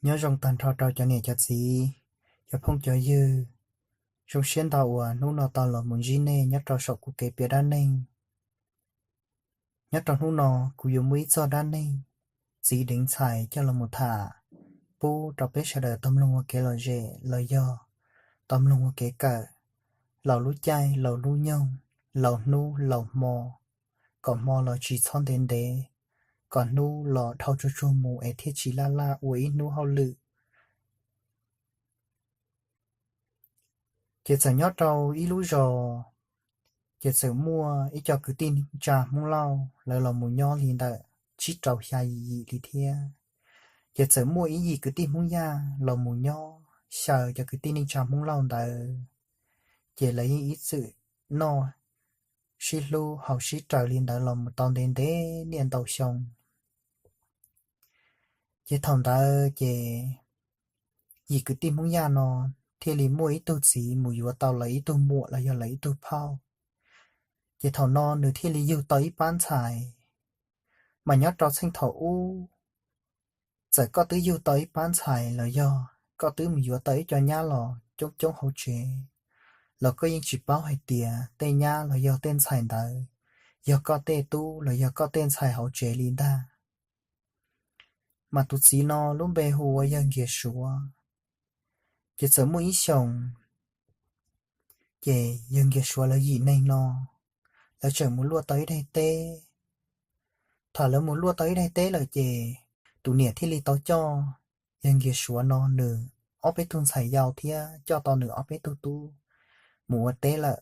Nyob zoo tag nrho rau cov niam cov txiv, cov phooj cov ywg. Zoo siab ntau uas hnub no tau los mus ntsib nej nyob rau saum kuv kev piav dab neeg. Nyob rau hnub no, kuv yuav muaj ib txoj dab neeg txiv deev ntxhais coj los mus tham pub rau peb sawv daws tau mloog ua kev lom zem los yog tau mloog ua kev kawm, laus lub caij laus lub nyoog, laus hnub laus hmo, kom hmo los tsis txhob ntev ntev, kom hnub los dhau tsuag tsuag mus es thiaj tsis laj laj ua ib hnub hauj lwm. Ces txawm nyob rau ib lub zos, ces txawm muaj ib co kwv tij neej tsa Hmoob Lauj, lawv los mus nyob li ntawm tsib rau xya yim yim li thiab. Ces txawm muaj ib yim kwv tij Hmoob Yaj los mus nyob xyaw cov kwv tij neej tsa Hmoob Lauj ntawd. Ces lawv yeej ib txwm noj sib hlub haus sib raws li ntawd los mus tau ntev ntev niaj ntau xyoo. Ces thaum ntawd ces yim kwv tij Hmoob Yaj no thiaj li muaj ib tug txiv mus yuav tau lawv ib tug muam los yog lawv ib tug phauj. Ces thaum no nws thiaj li yug tau ib pab ntxhais. Mas nyob rau txheej thaum ub, txawm koj twb yug tau ib pab ntxhais los yog koj twb mus yuav tau ib co nyab los coob coob hauv tsev, los koj yeej tsis paub hais tias tej nyab los yog tej ntxhais ntawd yog koj tej tub los yog koj tej ntxhais hauv tsev li ntag. Mas tus txiv no lub npe hu ua yawg Nkiag Suav. Ces txawm muaj ib xyoos, ces yawg Nkiag Suav lawv yim neeg no, lawv tseem mus luaj tau ib daim teb. Thaum lawv mus luaj tau ib daim teb lawm ces tus niam thiaj li tau coj yawg Nkiag Suav no nws ob peb tug ntxhais yau thiab coj tau nws ob peb tug tub mus ua teb lawm,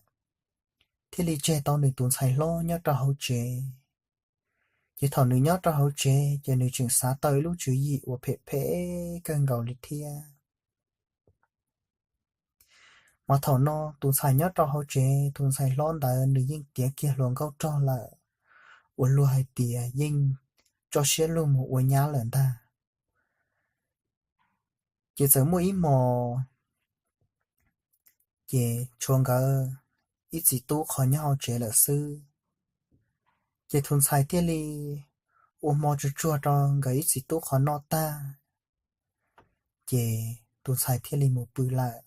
thiaj li tseg tau nws tus ntxhais hlob nyob rau hauv tsev. Ces thaum nws nyob rau hauv tsev ces nws tseem xav tau ib lub tswv yim uas phem phem kawg nkaus li thiab. Mas thaum no tus ntxhais nyob rau hauv tsev, tus ntxhais hlob ntawd nws yeej tiav kiag hluas nkauj rog lawm, uas luag hais tias yeej tso siab luag mus ua nyab lawm ntag. Ces txawm muaj ib hmo, ces tshuav nkawd ib txiv tub qhov nyob hauv tsev lawm xwb. Ces tus ntxhais thiaj li ua hmo tsuag tsuag rau nkawd ib txiv tub qhov noj tag, ces tus ntxhais thiaj li mus pw lawm.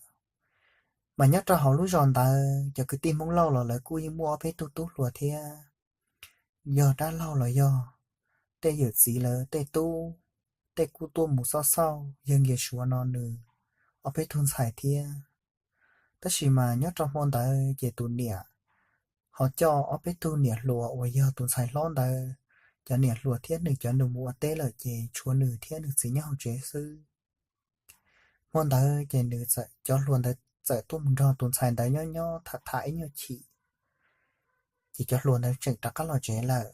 Mas nyob rau hauv lub zos ntawd cov kwv tij Hmoob Lauj los lawv kuj yeej muaj ob peb tug tub hluas thiab, yog dab laug los yog tej yawm txiv lawv tej tub, tej kuj tuaj mus xauj xauj yawg Nkiag Suav no nws ob peb tug ntxhais thiab. Tab sis mas nyob rau hmo ntawd ces tus niam ho coj ob peb tug niam hluas uas yog tus ntxhais hlob ntawd cov niam hluas thiab nws cov nus mus ua teb lawm ces tshuav nws thiab nws txiv nyob hauv tsev xwb. Hmo ntawd ces nws txawm, cov hluas ntawd txawm tuaj mus nrog tus ntxhais ntawd nyob nyob tham tham ib nyuag chim, ces cov hluas ntawd tseem rov qab los tsev lawm.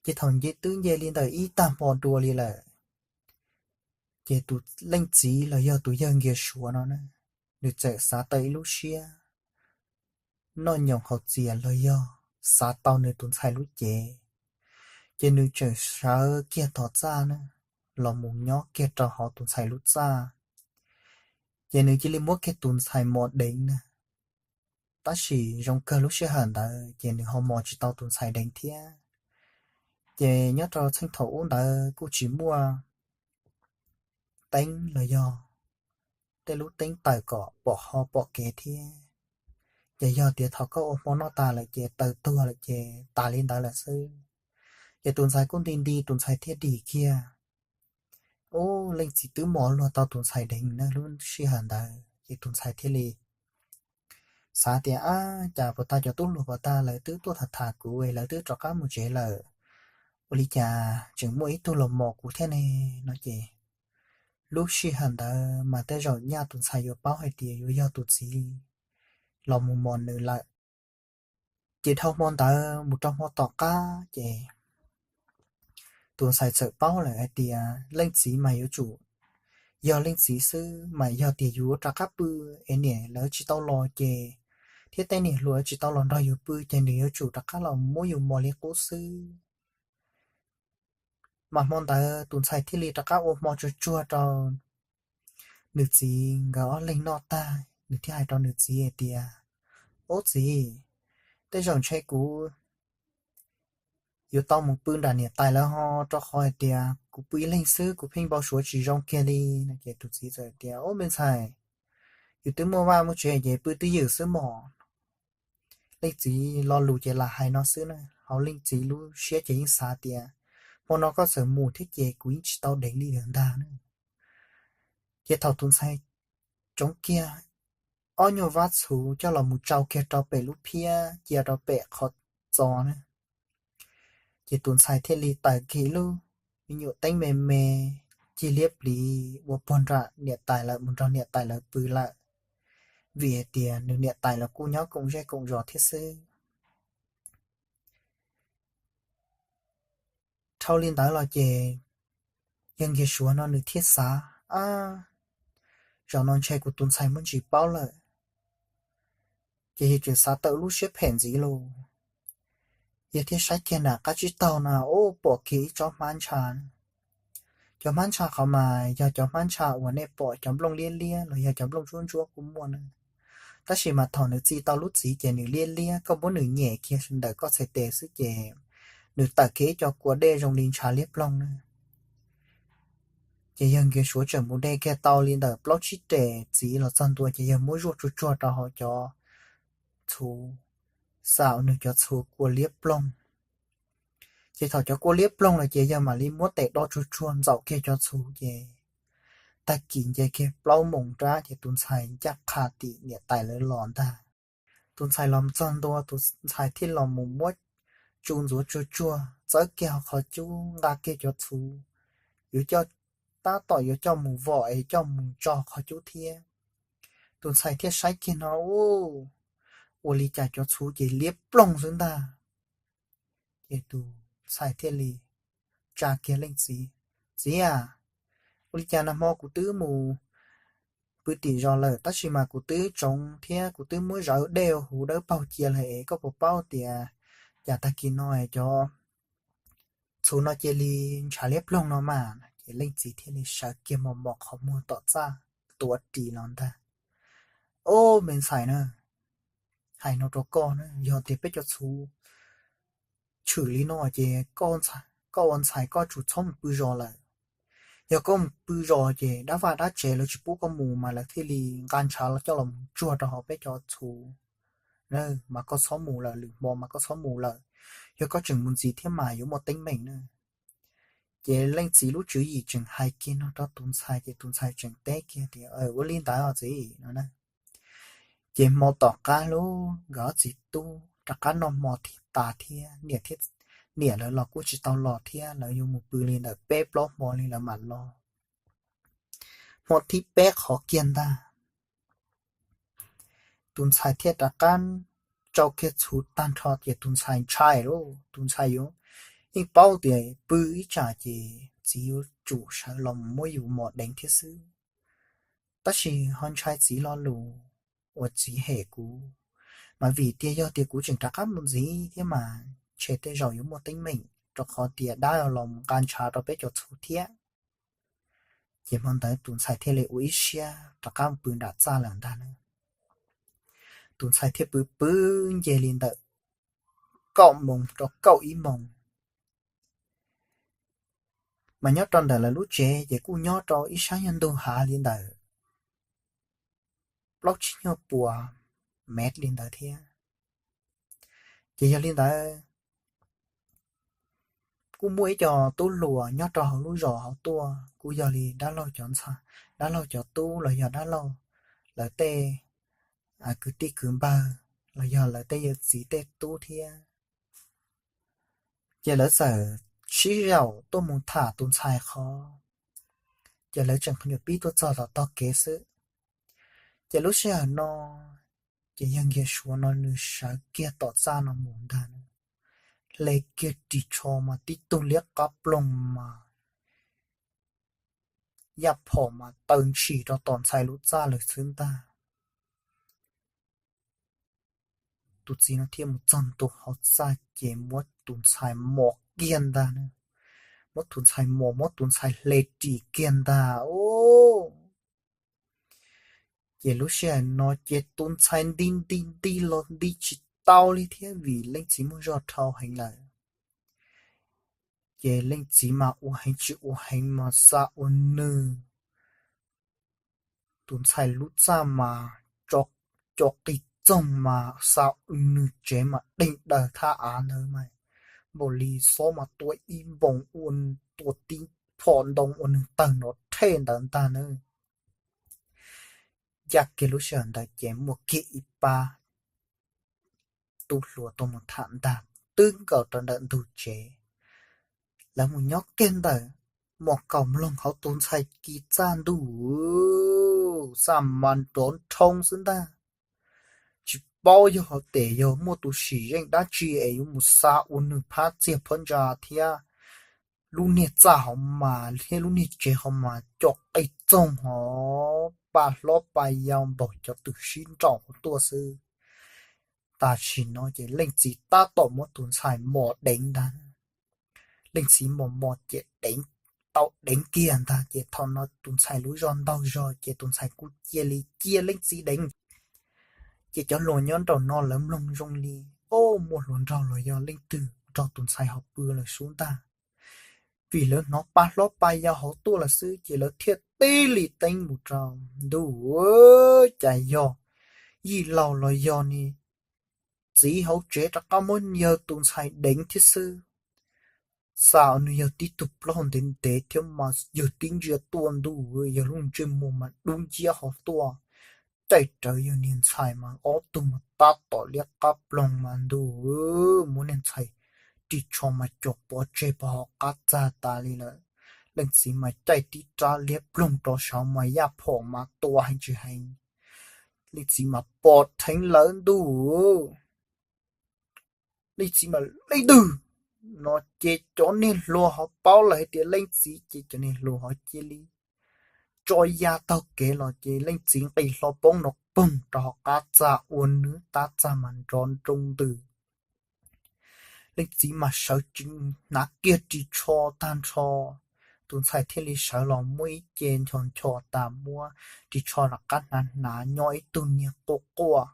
Ces thaum nce twb nce li ntawm ib tag hmo dua li lawm, ces tus leej txiv los yog tus yawg Nkiag Suav no na, nws txawm xav tau ib lub siab noj nyoos haus txias los yog xav tau nws tus ntxhais lub cev. Ces nws tseem sawv kiag tom txaj na, los mus nyob kiag rau hauv tus ntxhais lub txaj. Ces nws cia li muab kiag tus ntxhais mos deev na. Tab sis zoo kawg lub sij hawm ntawd ces nws ho mos tsis tau tus ntxhais deev thiab. Ces nyob rau txheej thaum ub ntawd kuj tsis muaj teeb los yog tej lub teeb tawm kom pom ho pom kev thiab. Ces yog tias thaum koj ua hmo noj tas lawm ces taws tuag lawm ces tas li ntawd lawm xwb. Ces tus ntxhais kuj nti nti tus ntxhais thiaj dim kiag. Ub, leej txiv twb mos luag tau tus ntxhais deev na lub sij hawm ntawd ces tus ntxhais thiaj li xav tias, ab, cas puas tag cov tub hluas puas tag lawv twb tuaj tham tham kuv es lawv twb rov qab mus tsev lawm, ua li cas tseem muaj ib tug los mos kuv thiab ne? No ces lub sij hawm ntawd mas tej zaum nyaj tus ntxhais yuav paub hais tias yuav yog tus txiv los mus mos nws lawm. Ces dhau hmo ntawd mus rau hmo tom qab ces tus ntxhais txawm paub lawm hais tias leej txiv mas yuav tsum yog leej txiv xwb, mas yog tias yus rov qab pw es niam lawv tsis tau los ces, thiab tej niam hluas tsis tau los nrog yus pw ces nws yuav tsum rov qab los muab yus mos li qub xwb. Mas hmo ntawd tus ntxhais thiaj li rov qab ua hmo tsuag tsuag rau nws txiv nkawd ob leeg noj tag, nws thiaj hais rau nws txiv hais tias, ub txiv, tej zaum ntshe kuv yuav tau mus pw nram niam tais lawv ho, rau qhov hais tias kuv pw ib leeg xwb kuv pheej npau suav tsis zoo kiag li no. Ces tus txiv txawm tias, Ub, me ntxhais, yus twb muaj vaj muaj tsev ces pw twj ywm xwb mog. Leej txiv lo lus ces lam hais no xwb na, hauv leej txiv lub siab ces yeej xav tias, Hmo no koj txawm mus thiab ces kuv yeej tsis tau deev li lawm ntag na. Ces thaum tus ntxhais tsoov kiag ob nyuag vab txhuv coj los mus tsau kiag rau pem lub phiab cia rau pem qhov txos na, ces tus ntxhais thiaj li tawm kiag lub me nyuam teeb me me, cig liab pliv ua puag nram niam tais lawm, mus nrog niam tais lawv pw lawm, vim hais tias nws niam tais los kuj nyob koom zej koom zos thiab xwb. Dhau li ntawd los ces yawg Nkiag Suav no nws thiaj xav, Ab, zaum no ntshe kuv tus ntxhais muaj ntsis paub lawm. Ces yawg tseem xav tawm lub siab phem ntxiv los, yawg thiaj saib kiag nram qab tsib taug no, ub, pom kiag ib tsob hmab ntsha. Cov hmab ntsha qhov mas yog cov hmab ntsha uas nej pom cov nplooj liab liab los yog cov nplooj ntsuab ntsuab kuj muaj na. Tab sis mas thaum nws txi tau lub txiv ces nws liab liab, koj muab nws nyem kiag ntawm koj txhais tes xwb ces nws tawm kiag ib co kua dej zoo li ntshav liab ploog na. Ces yawg Nkiag Suav tseem mus de kiag tau li ntawm plaub tsib res txiv los txog ntua ces yawg muab zuaj tsuag tsuag rau hauv cov txhuv, xa nws cov txhuv kua liab ploog. Ces thaum cov kua liab ploog lawm ces yawg mam li muab tes do tsuag tsuag ntxaum kiag cov txhuv ces tag kis nce kiag plaub moos rab ces tus ntxhais ncaj qha tim niam tais lawv los ntag. Tus ntxhais los txog ntua tus ntxhais thiaj los mus muab tsu ntxuav tsuag tsuag txawb kiag qhov cub nqa kiag cov txhuv, yuav coj, tab tom yuav coj mus vom es coj mus tso qhov cub thiab. Tus ntxhais thiaj saib kiag no, ua li cas cov txhuv ces liab ploog xwb ntag. Ces tus ntxhais thiaj li tsa kiag leej txiv, Txiv a, ua li cas nag hmo kuv twb mus pw tim zos lawm tab sis mas kuv twb tsoov thiab kuv twb muab zawv dej huv dawb paug cia lawm es koj puas paub tias cas tag kis no cov txhuv no cia li ntshav liab ploog no mas? Ces leej txiv thiaj li sawv kiag mos mos qhov muag tom txaj tuav ris los ntag. Ob, me ntxhais na, hais no rau koj na, yog tias peb cov txhuv tshwm li no ces koj ua ntxhais koj tsum txhob mus pw zos lawm. Yog koj mus pw zos ces dab vaj dab tsev lawv tsis pub koj mus mas lawv thiaj li nqa ntshav los coj los mus tsuag rau hauv peb cov txhuv. Mas koj txhob mus lawm, lwm hmo mas koj txhob mus lawm. Yog koj tseem mus ntxiv thiab mas yuav muaj teeb meem na. Ces leej txiv lub tswv yim tseem hais kiag no rau tus ntxhais ces tus ntxhais tseem teb kiag tias, Ua li ntawd os txiv, no na. Ces hmo tom qab lub nkawd ob txiv tub rov qab noj hmo thiab tas thiab, niam thiab, niam lawv los kuj tsis tau los thiab, lawv yuav mus pw li ntawm peb plaub hmo li lawv mam los. Hmo thib peb qhov kiag ntag, tus ntxhais thiaj rov qab tsau kiag txhuv tag nrho ces tus ntxhais ntshai lauj. Tus ntxhais yuav yeej paub tias pw ib tsam ces txiv yuav tsum sawv los muab yus mos deev thiab xwb. Tab sis ho ntshai txiv lo lus uas txiv hem kuv, mas vim tias yog tias kuv tseem rov qab mus ntxiv thiab mas ntshe tej zaum yuav muaj teeb meem rau qhov tias dab los nqa ntshav rau peb cov txhuv thiab. Ces hmo ntawd tus ntxhais thiaj li ua ib siab rov qab mus pw nram txaj lawm ntag na. Tus ntxhais thiaj pw pw nce li ntawm kaum moos rau kaum ib moos, mas nyob rau ntawm lawv lub tsev ces kuj nyob rau ib sab nyuag ntug hav li ntawm plaub tsib nyuag puas mev li ntawd thiab. Ces yog li ntawd, kuj muaj ib co tub hluas nyob rau hauv lub zos hauv tuaj, kuj yog li dab laug cov ntxhais, dab laug cov tub los yog dab laug lawv tej kwv tij kwv npawg los yog lawv tej yawm txiv tej tub thiab. Ces lawv txawm sib zaum tuaj mus tham tus ntxhais qhov, ces lawv tseem nyuam pib tuaj txog tom tog kev xwb. Ces lub sij hawm no, ces yawg Nkiag Suav no nws sawv kiag tom txaj no mus ntag, hle kiag ris tsho mas tib tug liab qab ploog mas yaj phom mas taw ntshis rau tom ntxhais lub txaj lawm xwb ntag. Tus txiv no thiaj mus txog ntua hauv txaj ces muab tus ntxhais mos kiag ntag, muab tus ntxhais mos, muab tus ntxhais hle ris kiag ntag. Ces lub sij hawm no ces tus ntxhais nti nti nti los nti tsis tau li thiab vim leej txiv muaj zog dhau heev lawm. Ces leej txiv mas ua heev tsis ua heev mas xa ua nws tus ntxhais lub txaj mas co qis txoog mas xa ua nws tsev mas deeg daws thaj av ntawd mas npaum li xob mas tua ib npoos ua, tua tib phom ntoo ua nws tawg nrov rhe ntawd ntag na. Ncaj kiag lub sij hawm ntawd ces muaj kiag ib pab tub hluas tuaj mus tham ntag twb nkaus rau ntawm ntug tsev. Lawv mus nyob kiag ntawm, muaj kaus mloog hauv tus ntxhais kis txaj ntuj, txaj mas nrov nrhoo xwb ntag. Tsis paub yog hais tias yog muaj tus sim zeej dab tsi es yuav mus xa ua nws phab txiag phab ntsa thiab. Lub niag txaj hauv mas thiab lub niag tsev hauv mas co qis txoog hov pa hlob pa yau npaum cov twm sib nraus hauv tuaj xwb. Tam sim no ces leej txiv tab tom muab tus ntxhais mos deev ntag. Leej txiv mos mos ces deev, tau deev kiag ntag ces thaum no tus ntxhais lub zog ntaug zog ces tus ntxhais kuj cia li cia leej txiv deev. Ces cov hluas nyob nraum no lawv mloog zoo li, o, muaj hluas nraug los yog leej twg nrog tus ntxhais hauv pw lawm sub ntag. Vim lawv hnov pa hlob pa yau hauv tuaj lawm xwb ces lawv thiaj tib li teeb mus rau ntuj, cas yog yij laug los yog ni txiv hauv tsev rov qab muab yawg tus ntxhais deev thiab xwb. Xa nws yog tib tug plaub ntev ntev thiab mas yawg tib ntsia tuaj ntuj, yawg lub ntsej muag mas dub nciab hauv tuaj. Caij rawv yawg niag ntxhais mas ob tug mas tab tom liab qab ploog mas ntuj, muab niag ntxhais ris tsho mas cog pov tseg pov hauv qab txag tas li lawm. Leej txiv mas caij tib rab liab ploog rau saud mas yaj phom mas tua heev tsis heev. Leej txiv mas pom dheev lawv ntuj, leej txiv mas leej twg no ces cov niag hluas ho paub lawm hais tias leej txiv ces cov niag hluas ho cia li tso ya taug kev los ces leej txiv nqis hlo poob no poog rau hauv qab txag ua nws tab txag mas nrov nroo ntws. Leej txiv mas sawv tsees hnav kiag ris tsho tag nrho, tus ntxhais thiaj li sawv los muab ib ce ncho ncho tas muab ris tsho rov qab hnav hnav nyob ib tug niag quaj quaj.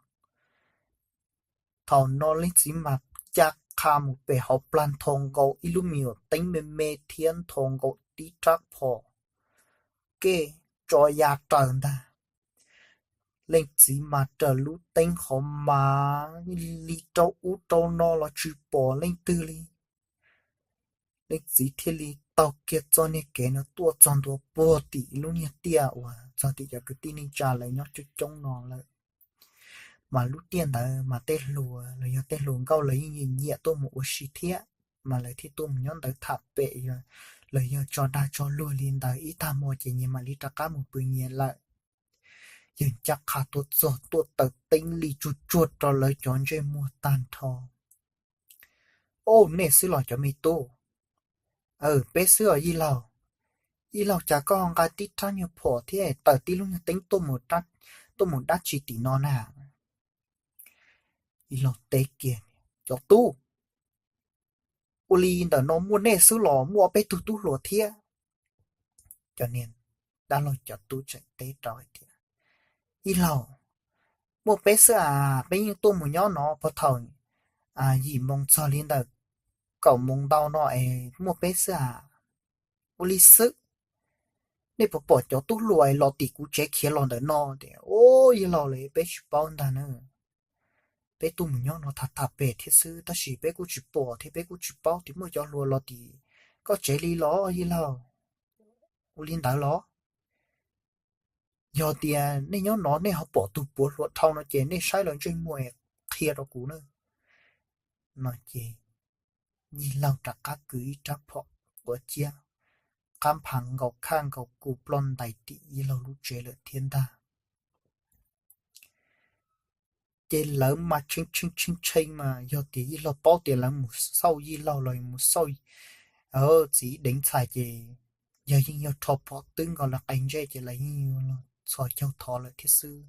Thaum no leej txiv mas ca qha mus pem hauv plag nthos nkaus ib lub me nyuam teeb me me thiab nthos nkaus tib rab phom, kej tso ya raws ntag. Leej txiv mas raws lub teeb qhov mas li rau ub rau no los tsis pom leej twg li. Leej txiv thiaj li taug kiag txoj niag kev no tuaj txog ntua puag tim lub niag tiaj uas txog tim cov kwv tij neej tsa lawv nyob coob coob no lawm. Mas lub tiaj ntawd mas tej hluas los yog tej hluas nkauj lawv yeej nyiam tuaj mus ua si thiab, mas lawv thiaj tuaj mus nyob ntawd tham pem, los yog tso dag tso luag li ntawd ib tag hmo ces nyias mam li rov qab mus pw nyias lawm. Yawg ncaj qha tuaj txog tuaj taws teeb li tsuag tsuag rau lawv cov ntsej muag tag nrho. Au, nej xwb los cov me tub? Aw, peb xwb os yij laug. Yij laug, cas koj nqa tib rab nyuag phom thiab taws tib lub nyuag teeb tuaj mus dab tsi tim no na? Yij laug teb kiag, cov tub, ua li ntawm no muaj nej xwb los muaj ob peb tug tub hluas thiab? Cov niag dab laug cov tub tseem teb rau hais tias, yij laug, muaj peb xwb as, peb yeej tuaj mus nyob no puag thaum yim moos txog li ntawm kaum moos ntau no es muaj peb xwb as. Ua li xwb, nej puas pom cov tub hluas los tim kuv tsev khiav los ntawm no? Tias, o, yij laug, peb tsis paub ntag na. Peb tuaj mus nyob no tham tham pem thiab xwb tab sis peb kuj tsis pom thiab peb kuj tsis paub tias muaj cov hluas los tim koj tsev li los yij laug. Ua li ntawd los? Yog tias nej nyob no nej ho pom tus puav hluas dhau no ces nej saib lawv ntsej muag qhia rau kuv na. No ces yij laug rov qab kwv ib rab phom quav ciab qab nphas nkaus khaj nkaus kuv ploj ntais tim yij laug lub tsev lawm thiab ntag. Ces lawv mas tshee tshee tshee tshee mas yog tias yij laug paub tias lawv mus xauj yij laug los mus xauj txiv deev ntxhais ces yog yeej yog rho phom twb nkaus lawv qe ntsej ces lawv yeej yuav los txhos caug thov lawm thiab xwb.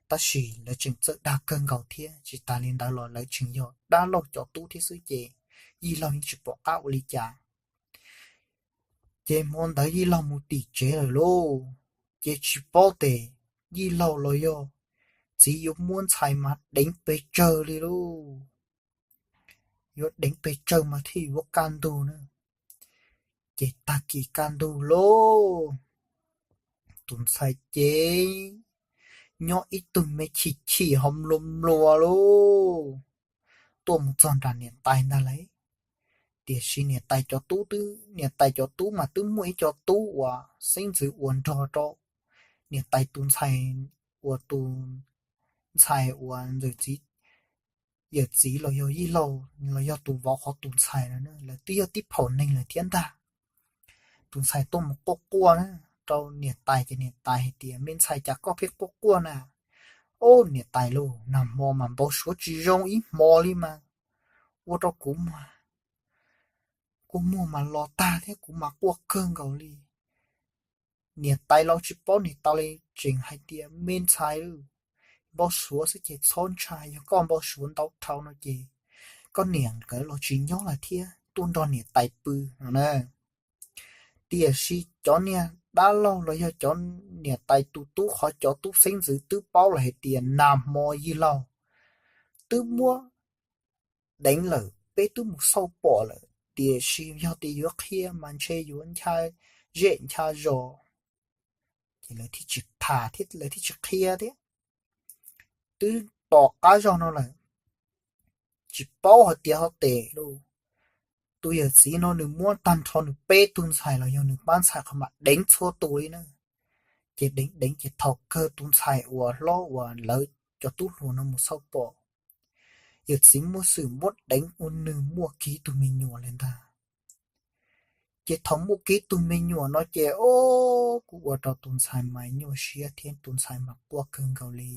Tab sis lawv tseem txawj dag kawg nkaus thiab, tsis tas li ntawd los lawv tseem yog dab laug cov tub thiab xwb ces yij laug yeej tsis pom qab ua li cas. Ces hmo ntawd yij laug mus tim tsev lawm lauj, ces tsis paub tes yij laug los yog txiv yuav muab ntxhais mas deev pes tsawg li lauj. Yuav deev pes tsawg mas thiaj yuav kaj ntug na. Ces tag kis kaj ntug lauj, tus ntxhais ces nyob ib tug me chim chim ho mluas mluas lauj, tuaj mus txog nram niam tais ntag lauj. Tiam sis niam tais cov tub twb, niam tais cov tub mas twb muaj ib co tub uas xeeb ntxwv uas nrog rau niam tais tus ntxhais, uas tus ntxhais uas ntxawm txiv, yawm txiv los yog yij laug los yog tus vauv qhov tus ntxhais no, lawv twb yog tib phaum neeg lawm thiab ntag. Tus ntxhais tuaj mus quaj quaj na rau niam tais, ces niam tais hais tias, me ntxhais, cas koj pheej quaj quaj na? Ob, niam tais lauj, nag hmo mas npau suav tsis zoo ib hmo li mas ua rau kuv mas kua muag mas los tag thiab kuv mas quaj kawg nkaus li. Niam tais los tsis paub niam tais li, tseem hais tias, me ntxhais lauj, npau suav xwb ces txhob ntshai, yog koj npau suav ntau dhau no ces koj niam nkawd los tsis nyob lawm thiab, tuaj nrog niam tais pw no na. Tiam sis cov niag dab laug los yog cov niam tais tus tub qhov cov tub xeeb ntxwv twb paub lawm hais tias nag hmo yij laug twb muab deev lawm, peb twb mus xauj pom lawm, tiam sis yog tias yuav qhia mas ntshe yuav ncha zej ncha zos, ces lawv thiaj tsis tham thiab lawv thiaj tsis qhia thiab. Twb tom qab zog no lawm, tsis paub hais tias ho tes lauj, tus yawm txiv no nws muab tag nrho nws peb tug ntxhais los yog nws pab ntxhais qhov mas deev txhua tus li na. Ces deev deev ces thaum kawg tus ntxhais uas hlob uas lawv cov tub hluas no mus xauj pom, yawm txiv muaj xwm muab deev ua nws muaj kiag tug me nyuam lawm ntag. Ces thaum muaj kiag tug me nyuam no ces, o, kuj ua rau tus ntxhais mas nyuaj siab thiab tus ntxhais mas quaj kawg nkaus li,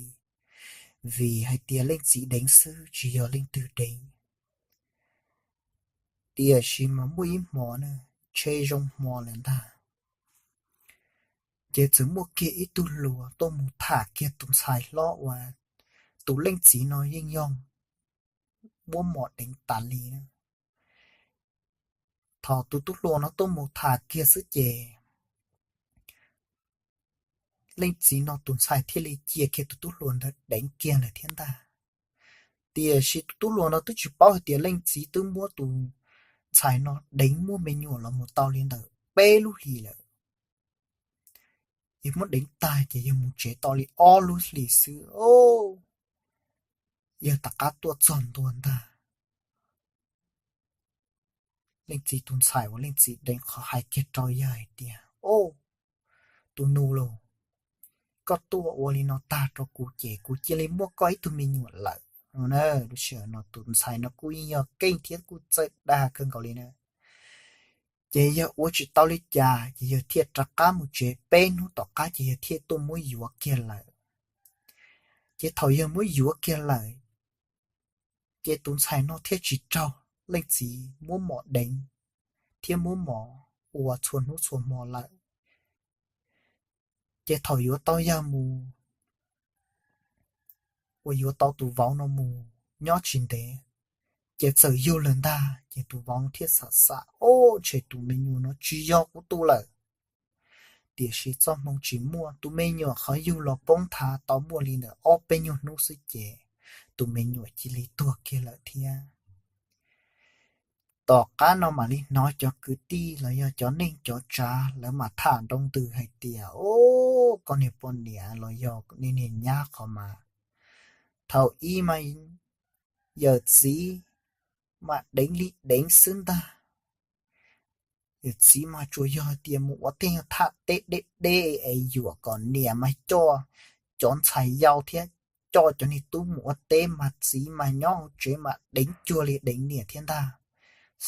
vim hais tias leej txiv deev xwb tsis yog leej twg deev. Tiam sis mas muaj ib hmo na, tsheb zoo hmo lawm ntag, ces txawm muaj kiag ib tug hluas tuaj mus tham kiag tus ntxhais hlob uas tus leej txiv no yeej yog muab mom deev tas li na. Thaum tus tub hluas no tuaj mus tham kiag xwb ces leej txiv no tus ntxhais thiaj li cia kiag tus tub hluas ntawd deev kiag lawm thiab ntag. Tiam sis tus tub hluas no twb tsis paub hais tias leej txiv twb muab tus ntxhais no deev muaj me nyuam los mus tau li ntawm peb lub hlis lawm. Yog muab deev tag ces yog mus tsev tau li ob lub hlis xwb, yawg tom qab tuaj txog ntua ntag. Leej txiv tus ntxhais uas leej txiv deev qhov hais kiag rau yawg hais tias, o, tus nus lauj, koj tuaj ua li no tag rau kuv ces kuv cia li muaj koj ib tug me nyuam lawm no na. Lub sij hawm no tus ntxhais no kuj yeej yog keej thiab kuj txawj dag kawg nkaus li na. Ces yawg ua tsis tau li cas ces yawg thiaj rov qab mus tsev, peb hnub tom qab ces yawg thiaj tuaj muab yuav kiag lawm. Ces thaum yawg muab yuav kiag lawm, ces tus ntxhais no thiaj tsis raug leej txiv muab mom deev thiab muab mom ua txhua hnub txhua hmo lawm. Ces thaum yuav tau yawg mus, uas yuav tau tus vauv no mus nyob tsis ntev, ces txawm yug lawm ntag. Ces tus vauv thiaj xam xam, o, ntshe tus me nyuam no tsis yog kuv tug lawm. Tiam sis txoj hmoo tsis muaj, tus me nyuam qhov yug los poob nthav tau muaj li ntawm ob peb nyuag hnub xwb ces tus me nyuam cia li tuag kiag lawm thiab. Tom qab no mam li hnov cov kwv tij los yog cov neej cov tsav lawv mam tham nroo ntws hais tias, o, koj niag poj niam los yog niag niag nyab qhov mas, thaum ub mas yawm txiv mas deev li deev xwb ntag. Yawm txiv mas tsuas yog hais tias mus ua tej nyuag thaj teb deb deb es yuam kom niam mas coj cov ntxhais yau thiab coj cov niag tub mus ua teb, mas txiv mas nyob hauv tsev mas deev cuag li deev niam thiab ntag.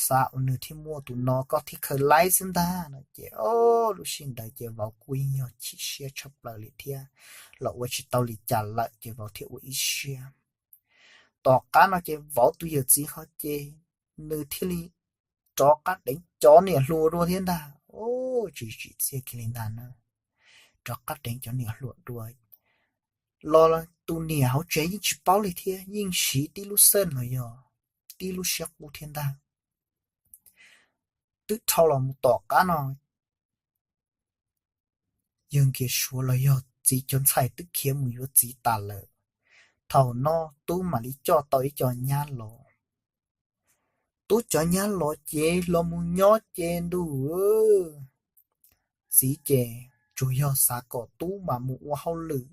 Xav ua nws thiaj muaj tus no, koj thiaj khaws laib xwb ntag no ces, o, lub sij ntawd ces vauv kuj yeej yog chim siab tshaj plaws li thiab, los ua tsis tau li cas lawm ces vauv thiaj ua ib siab. Tom qab no ces vauv tus yawm txiv qhov ces nws thiaj li rov qab deev cov niam hluas dua thiab ntag. Tsis tsim txiaj kiag li ntag na, rov qab deev cov niam hluas dua. Los tus niam hauv tsev yeej tsis paub li thiab, yeej siv tib lub xeej los yog tib lub siab qub thiab ntag. Twb dhau los mus tom qab no, yawg Nkias Suav los yog txiv cov ntxhais twb khiav mus yuav txiv tas lawm. Thaum no tub mam li coj tau ib co nyab los. Tub cov nyab los ces los mus nyob ces ntuj, txiv ces tsuas yog xav kom tub mas mus ua hauj lwm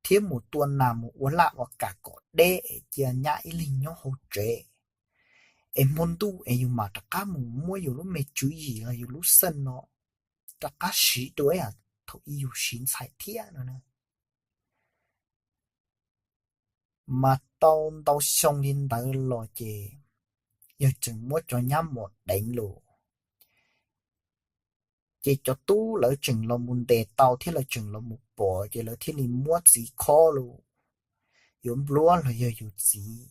thiab mus tua nas mus ua laj ua kam kom deb es cia nyab ib leeg nyob hauv tsev, es hmo ntuj es yus mam rov qab mus muab yus lub me tswv yim los yus lub xeej no rov qab siv dua thaum ub yus siv ntxhais thiab no na. Mas tau ntau xyoo li ntawd los ces yog tseem muab cov nyab mos deev lawm, ces cov tub lawv tseem los mus ntes tau thiab lawv tseem los mus pom ces lawv thiaj li muab txiv khob lawm, yuav npluab los yog yus txiv,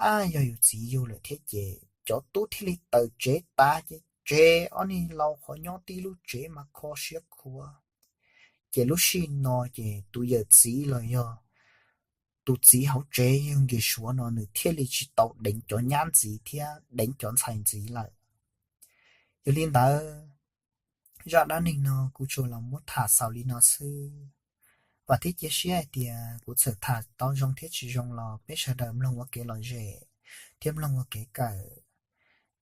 ab yog yus txiv yug lawm thiab ces cov tub thiaj li tawm tsev tas ces tseg ob niag laus qhov nyob tib lub tsev mas kho siab khuav. Ces lub sij no ces tus yawm txiv los yog tus txiv hauv tsev yog Nkiag Suav no nws thiaj li tsis tau deev cov nyab ntxiv thiab deev cov ntxhais ntxiv lawm. Yog li ntawd, zaj dab neeg no kuv tsuas los muab tham xaus li no xwb. Vam thiab cia siab hais tias kuv txawm tham tau zoo thiab tsis zoo los peb sawv daws mloog ua kev lom zem thiab mloog ua kev kawm.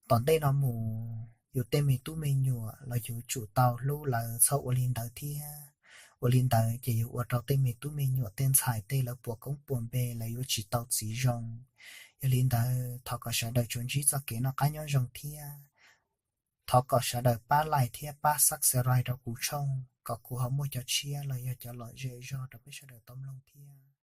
Tom ntej no mus yus tej me tub me nyuam los yus tsum tau hlub lawv, txhob ua li ntawd thiab. Ua li ntawd ces yus ua rau tej me tub me nyuam tej ntxhais tej lawv puas koob puas npe, lawv yuav tsis tau txiv zoo. Yog li ntawd thov kom sawv daws tsuas ntsib txoj kev noj qab nyob zoo thiab thov kom sawv daws pab like thiab pab subscribe rau kuv tshooj kom kuv ho muaj cov tshiab los yog cov lom zem zog rau peb sawv daws tau mloog thiab.